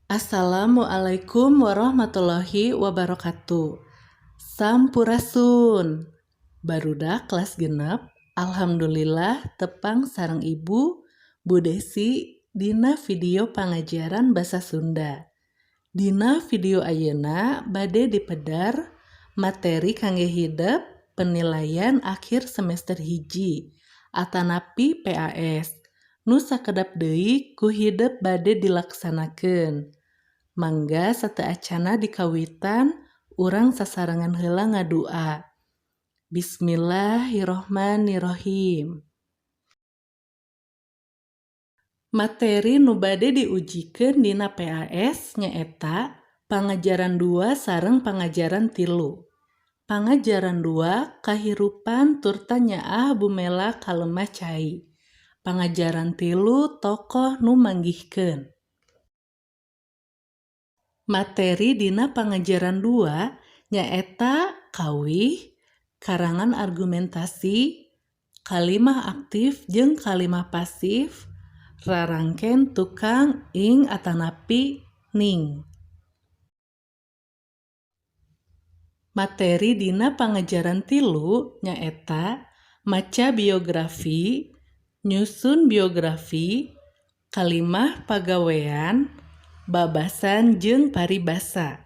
Assalamualaikum warahmatullahi wabarakatuh. Sampurasun. Barudak kelas 6, alhamdulillah tepang sareng Ibu Bu Desi dina video pangajaran basa Sunda. Dina video ayeuna bade dipedar materi kangge hidep penilaian akhir semester 1 atanapi PAS nu sakedap deui ku hidep bade dilaksanakeun. Mangga sateuacanna dikawitan urang sasarengan heula ngadua. Bismillahirrohmanirrohim. Materi nu bade diujikeun dina PAS nyaeta pangajaran 2 sareng pangajaran 3. Pangajaran 2 kahirupan turta nyaah bumela ka lemah cai. Pangajaran 3 tokoh nu manggihkeun. Materi dina pangajaran 2 nyaeta kawih, karangan argumentasi, kalimah aktif jeung kalimah pasif, rarangken tukang ing atanapi ning. Materi dina pangajaran 3 nyaeta maca biografi, nyusun biografi, kalimah pagawean, babasan jeung paribasa.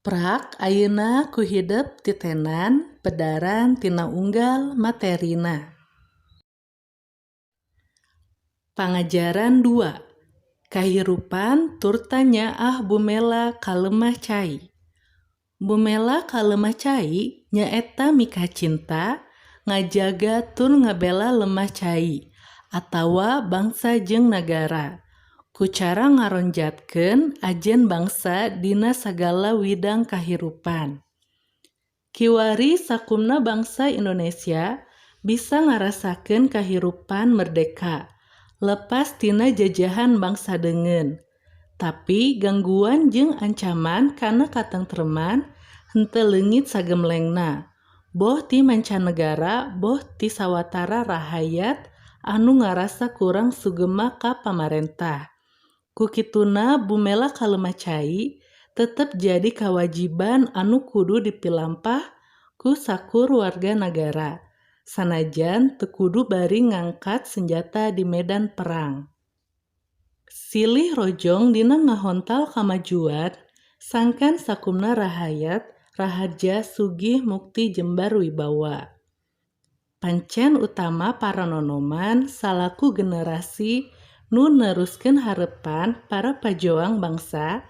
Prak ayeuna ku hidep titenan pedaran tina unggal materina. Pangajaran 2 kahirupan turta nyaah bumela ka lemah cai. Bumela ka lemah cai nyaeta mikacinta ngajaga tur ngabela lemah cai atawa bangsa jeung nagara. Ku cara ngaronjatkeun ajen bangsa dina sagala widang kahirupan. Kiwari sakumna bangsa Indonesia bisa ngarasakeun kahirupan merdeka, lepas tina jajahan bangsa deungeun. Tapi gangguan jeung ancaman kana katengtreman henteu leungit sagemlengna, boh ti mancanegara boh ti sawatara rahayat anu ngarasa kurang sugema ka pamarentah. Ku kituna bumela ka lemah cai tetep jadi kawajiban anu kudu dipilampah ku sakur warga nagara, sanajan teu kudu bari ngangkat senjata di medan perang. Silih rojong dina ngahontal kamajuan sangkan sakumna rahayat raharja sugih mukti jembar wibawa. Pancen utama para nonoman salaku generasi nu neruskeun harepan para pajoang bangsa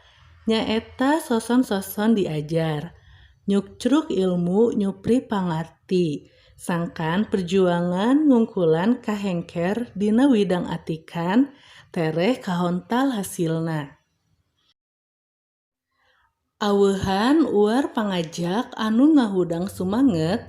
nyaeta soson-soson diajar, nyukcruk ilmu nyupri pangarti, sangkan perjuangan ngungkulan kahengker dina widang atikan tereh kahontal hasilna. Aweuhan uar pangajak anu ngahudang sumanget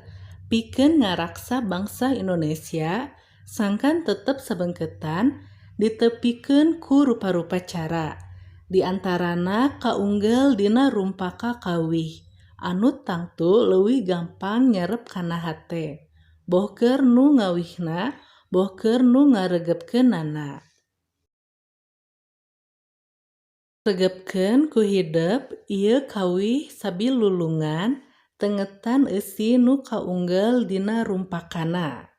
pikeun ngaraksa bangsa Indonesia sangkan tetep sabengketan ditepikeun ku rupa-rupa cara, di antarana kaunggel dina rumpaka kawih anu tangtu leuwih gampang nyerep kana hate, boh keur nu ngawihna boh keur nu ngaregepkeunana. Regepkeun ku hidep ieu kawih sabilulungan tengetan eusi nu kaunggel dina rumpakana.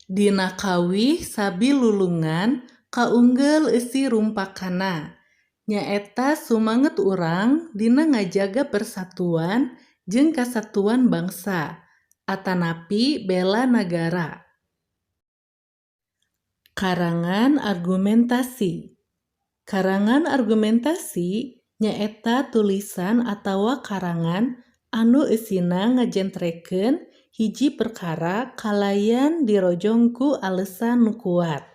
Dina kawih sabilulungan kaunggel eusi rumpakana, nyaeta sumanget urang dina ngajaga persatuan jeung kasatuan bangsa, atanapi bela nagara. Karangan argumentasi. Karangan argumentasi nyaeta tulisan atawa karangan anu eusina ngajentrekeun hiji perkara kalayan dirojong ku alesan nu kuat.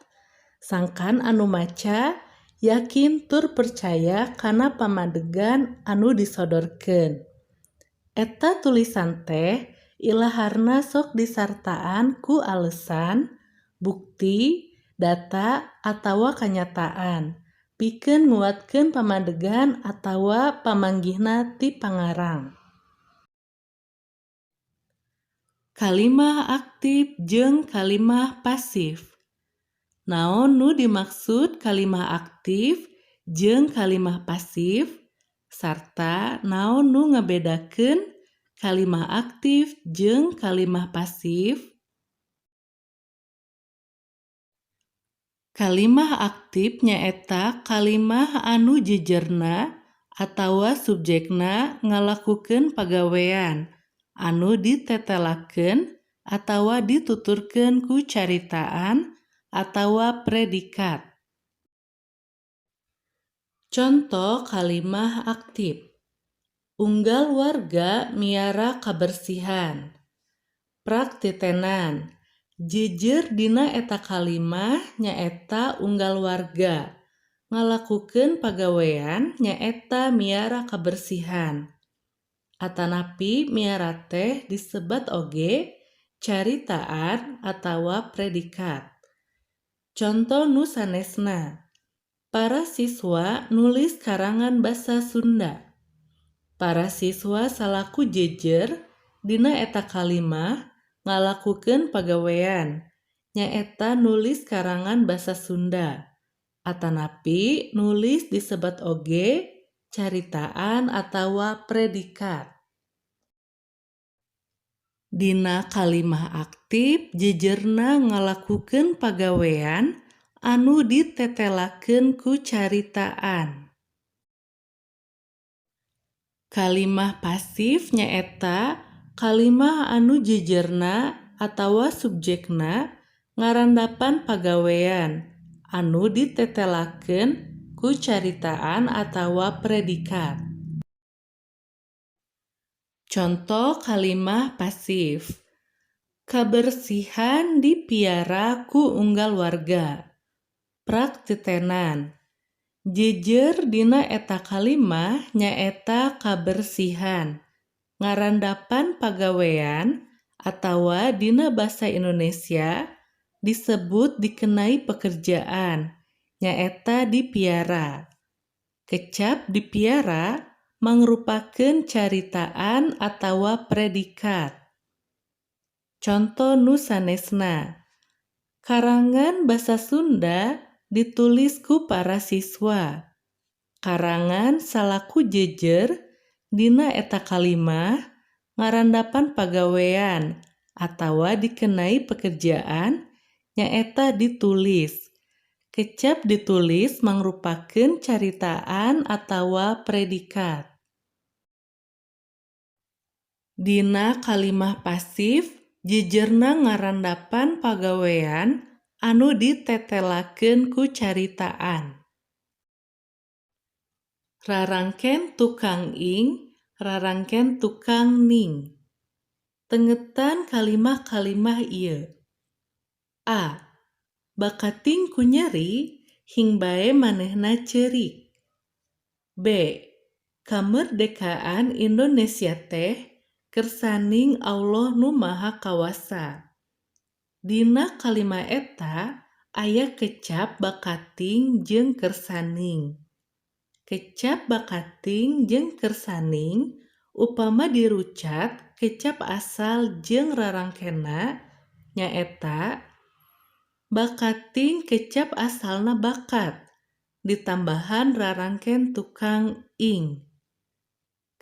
Sangkan anu maca yakin tur percaya kana pamadegan anu disodorkeun. Eta tulisan teh ilaharna sok disartaan ku alesan, bukti, data atawa kanyataan, pikeun nguatkeun pamadegan atawa pamanggihna ti pangarang. Kalimah aktif jeung kalimah pasif. Naon nu dimaksud kalimah aktif jeung kalimah pasif sarta naon nu ngabedakeun kalimah aktif jeung kalimah pasif? Kalimah aktif nyaeta kalimah anu jejerna atawa subjekna ngalakukeun pagawean anu ditetelakeun atawa dituturkeun ku caritaan atawa predikat. Conto kalimah aktif. Unggal warga miara kabersihan. Praktitenan. Jejer dina eta kalimah nyaeta unggal warga ngalakukeun pagawean nyaeta miara kabersihan. Atanapi miara teh disebat oge caritaan atawa predikat. Conto nu sanesna. Para siswa nulis karangan basa Sunda. Para siswa salaku jejer dina eta kalimah ngalakukeun pagawean nyaeta nulis karangan basa Sunda. Atanapi nulis disebat oge caritaan atawa predikat. Dina kalimah aktif jejerna ngalakukeun pagawean anu ditetelakeun ku caritaan. Kalimah pasif nyaeta kalimah anu jejerna atawa subjekna ngarandapan pagawean anu ditetelakeun ku caritaan atawa predikat. Conto kalimah pasif. Kabersihan dipiara ku unggal warga. Praktitenan. Jejer dina eta kalimah nyaeta kabersihan ngarandapan pagawean atawa dina basa Indonesia disebut dikenai pekerjaan nyaeta dipiara. Kecap dipiara mangrupakeun caritaan atawa predikat. Conto nu sanesna. Karangan basa Sunda ditulis ku para siswa. Karangan salaku jejer dina eta kalimah ngarandapan pagawean atawa dikenai pekerjaan nyaeta ditulis. Kecap ditulis mangrupakeun caritaan atawa predikat. Dina kalimah pasif jejerna ngarandapan pagawean anu ditetelakeun ku caritaan. Rarangken tukang ing, rarangken tukang ning. Tengetan kalimah-kalimah ieu. A. Bakating ku nyeri hing bae manehna ceurik. B. Kamerdekaan Indonesia teh kersaning Allah nu Maha Kawasa. Dina kalimah eta aya kecap bakating jeung kersaning. Kecap bakating jeung kersaning upama dirucat kecap asal jeung rarangkenna nyaeta bakating kecap asalna bakat ditambahan rarangken tukang ing.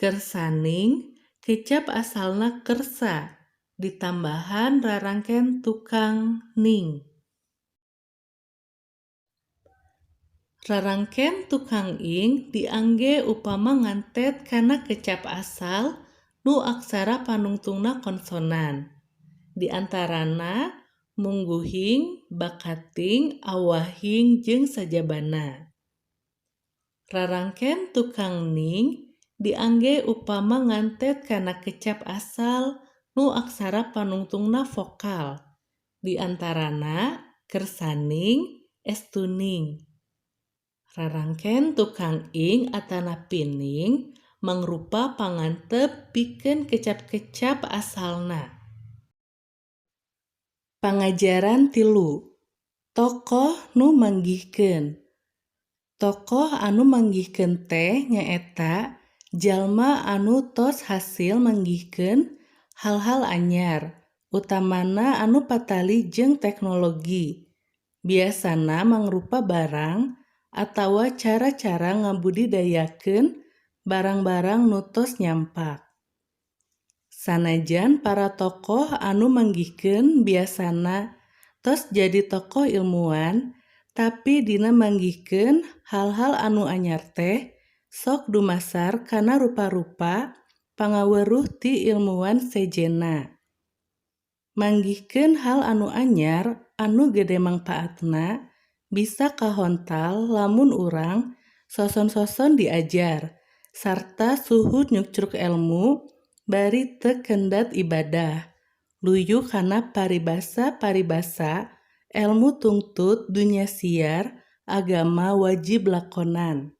Kersaning kecap asalna kersa ditambahan rarangken tukang ning. Rarangken tukang ing diangge upama ngantet kana kecap asal nu aksara panungtungna konsonan. Di antarana mungguhing, bakating, awahing, jeung sajabana. Rarangken tukang ning diangge upama ngantet kana kecap asal nu aksara panungtungna vokal. Di antarana kersaning, estuning. Rarangken tukang ing atanapi ning mangrupa pangantep pikeun kecap-kecap asalna. Pangajaran 3. Tokoh nu manggihkeun. Tokoh anu manggihkeun teh nyaeta jalma anu tos hasil manggihkeun hal-hal anyar Utamana anu patali jeung teknologi. Biasana mangrupa barang atawa cara-cara ngabudidayakeun barang-barang nu tos nyampak. Sanajan para tokoh anu manggihkeun biasana tos jadi tokoh ilmuwan, tapi dina manggihkeun hal-hal anu anyar teh sok dumasar kana rupa-rupa pangaweruh ti ilmuwan sejenna. Manggihkeun hal anu anyar anu gede mangpaatna bisa kahontal lamun urang soson-soson diajar sarta suhud nyukcruk elmu bari teu kendat ibadah. Luyu kana paribasa-paribasa elmu tungtut dunya siar agama wajib lakonan.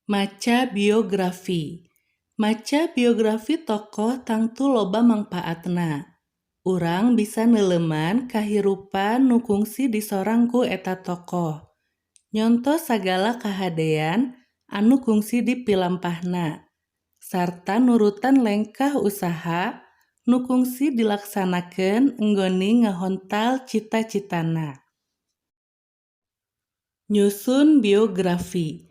Maca biografi. Maca biografi tokoh tangtu loba mangpaatna. Urang bisa neuleuman kahirupan nu kungsi disorang ku eta tokoh. Nyonto sagala kahadean anu kungsi dipilampahna. Sarta nurutan lengkah usaha nu kungsi dilaksanakeun enggone ngahontal cita-citana. Nyusun biografi.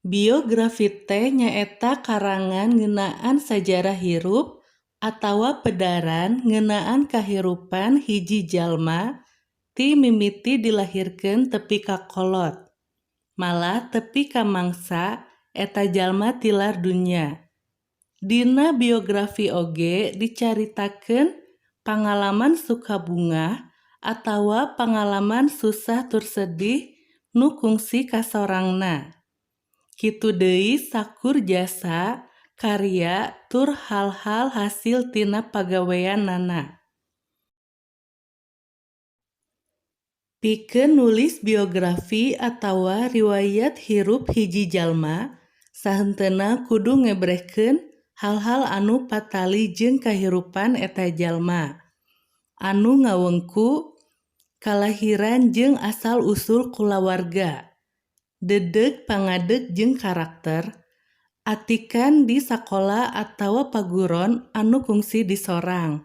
Biografi teh nyaeta karangan ngeunaan sajarah hirup atawa pedaran ngeunaan kahirupan hiji jalma ti mimiti dilahirkeun tepi ka kolot. Malah tepi ka mangsa eta jalma tilar dunya. Dina biografi oge dicaritakeun pangalaman suka bungah atawa pangalaman susah tur sedih nu kungsi kasorangna. Kitu deui sakur jasa, karya tur hal-hal hasil tina pagaweanana. Pikeun nulis biografi atawa riwayat hirup hiji jalma, sahenteuna kudu ngebrehkeun hal-hal anu patali jeung kahirupan eta jalma. Anu ngawengku kalahiran jeung asal-usul kulawarga. Dedeg pangadeg jeung karakter, atikan di sakola atawa paguron anu kungsi disorang,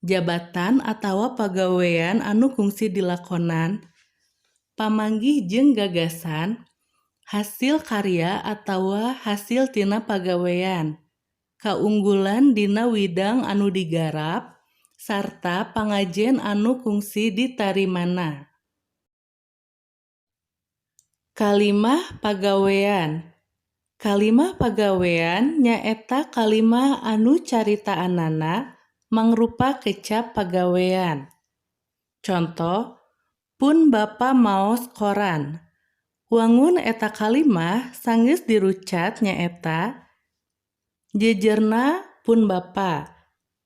jabatan atawa pagawean anu kungsi dilakonan, pamanggih jeung gagasan, hasil karya atawa hasil tina pagawean, kaunggulan dina widang anu digarap, sarta pangajen anu kungsi ditarimana. Kalimah pagawean. Kalimah pagawean nyaeta kalimah anu caritaanana mangrupa kecap pagawean. Conto, pun bapa maos koran. Wangun eta kalimah sanggeus dirucat nyaeta jejerna pun bapa,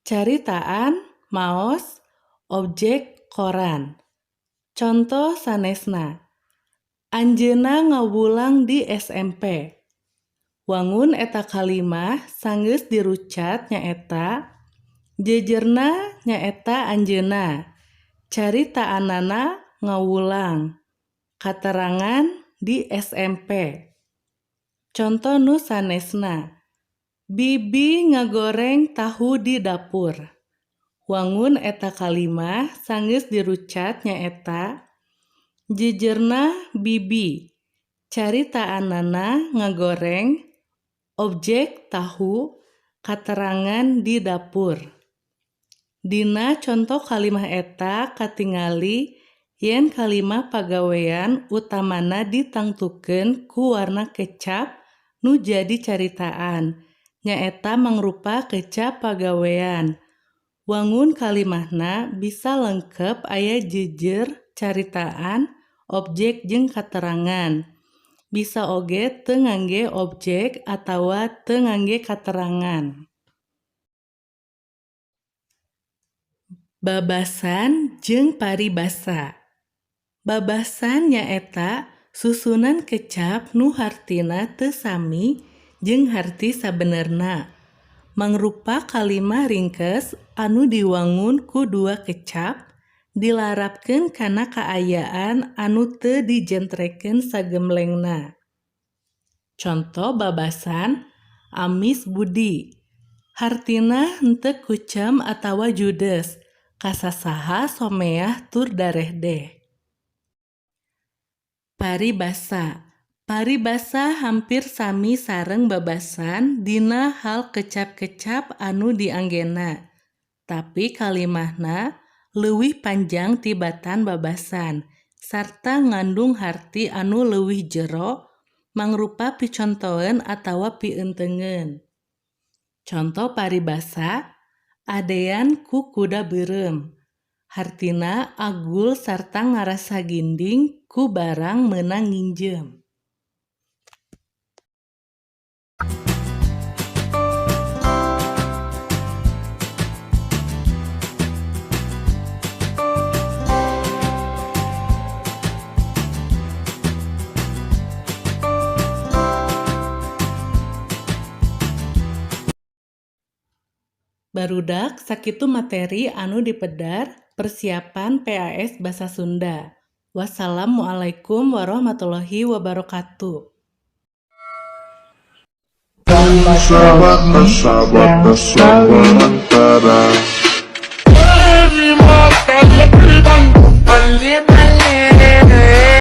caritaan maos, objek koran. Conto sanesna, anjeunna ngawulang di SMP. Wangun eta kalimah sanggeus dirucat nyaeta jejerna nyaeta anjeunna, caritaanana ngawulang, katerangan di SMP. Conto nu sanesna, bibi ngagoreng tahu di dapur. Wangun eta kalimah sanggeus dirucat nyaeta jejerna bibi, caritaanana ngagoreng, objek tahu, katerangan di dapur. Dina conto kalimah eta katingali yen kalimah pagawean utamana ditangtukeun ku warna kecap nu jadi caritaan, nyaeta mangrupa kecap pagawean. Wangun kalimahna bisa lengkep aya jejer caritaan, objek jeung katerangan. Bisa oge teu ngangge objek atawa teu ngangge katerangan. Babasan jeung paribasa. Babasan nyaeta susunan kecap nu hartina teu sami jeung harti sabenerna. Mangrupa kalimah ringkes anu diwangun ku dua kecap dilarapkeun kana kaayaan anu teu dijentrekeun sagemblengna. Conto babasan amis budi. Hartina henteu kucem atawa judes, ka sasaha someah tur darehdeh. Paribasa. Paribasa hampir sami sareng babasan dina hal kecap-kecap anu dianggena, tapi kalimahna leuwih panjang tibatan babasan sarta ngandung harti anu leuwih jero mangrupa picontoeun atawa pientengeun. Conto paribasa adean ku kuda beureum, hartina agul sarta ngarasa ginding ku barang meunang nginjem. Barudak, sakitu materi anu dipedar persiapan PAS Basa Sunda. Wassalamualaikum warahmatullahi wabarakatuh.